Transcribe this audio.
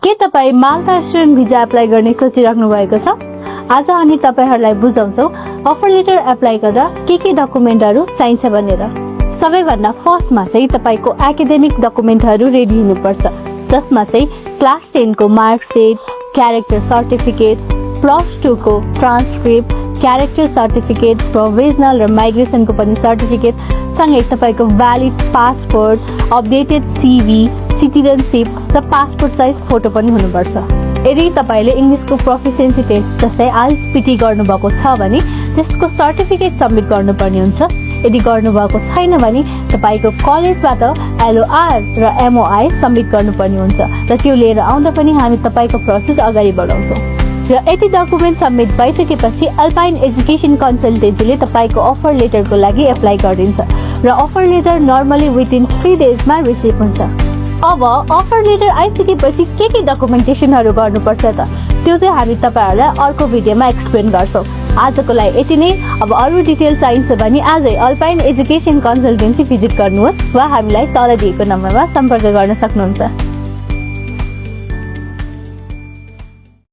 के तपाईँ माल्टा student visa apply गर्ने सोचिराख्नु भएको छ? आज हामी तपाईहरुलाई बुझाउँछौँ अफर लेटर एप्लाई गर्दा के डकुमेन्टहरू चाहिन्छ भनेर। सबैभन्दा फर्स्टमा चाहिँ तपाईको एकाडेमिक डकुमेन्टहरू रेडी हुनुपर्छ, जसमा चाहिँ क्लास 10 को मार्कसिट, क्यारेक्टर सर्टिफिकेट, प्लस 2 को ट्रान्सक्रिप्ट, क्यारेक्टर सर्टिफिकेट, प्रोभिजनल र माइग्रेसनको पनि सर्टिफिकेट, सँगै तपाईको valid passport, updated CV, citizenship र पासपोर्ट साइज फोटो पनि हुनुपर्छ। यदि तपाईले इंग्लिशको प्रोफिसिएन्सी टेस्ट जस्तै आइएलटीएस गर्नुभएको छ भने त्यसको सर्टिफिकेट सबमिट गर्नुपर्ने हुन्छ। यदि गर्नुभएको छैन भने तपाईको कलेजबाट एलओआर र एमओआई सबमिट गर्नुपर्ने हुन्छ र त्यो लिएर आउँदा पनि हामी तपाईको प्रोसेस अगाडि बढाउँछौँ। र यति डकुमेन्ट सबमिट भइसकेपछि अल्पाइन एजुकेसन कन्सल्टेन्सीले तपाईको अफर लेटरको लागि एप्लाई गरिदिन्छ र अफर लेटर नर्मली विदिन 3 डेजमा रिसिभ हुन्छ। अब अफर लेटर आइसकेपछि के डकुमेन्टेसनहरू गर्नुपर्छ त त्यो चाहिँ हामी तपाईहरुलाई अर्को भिडियोमा एक्सप्लेन गर्छौं। आजको लागि यति नै। अब अरु डिटेल चाहिन्छ भने आजै अल्पाइन एजुकेसन कन्सल्टेन्सी भिजिट गर्नुहोस् वा हामीलाई तल दिएको नम्बरमा सम्पर्क गर्न सक्नुहुन्छ।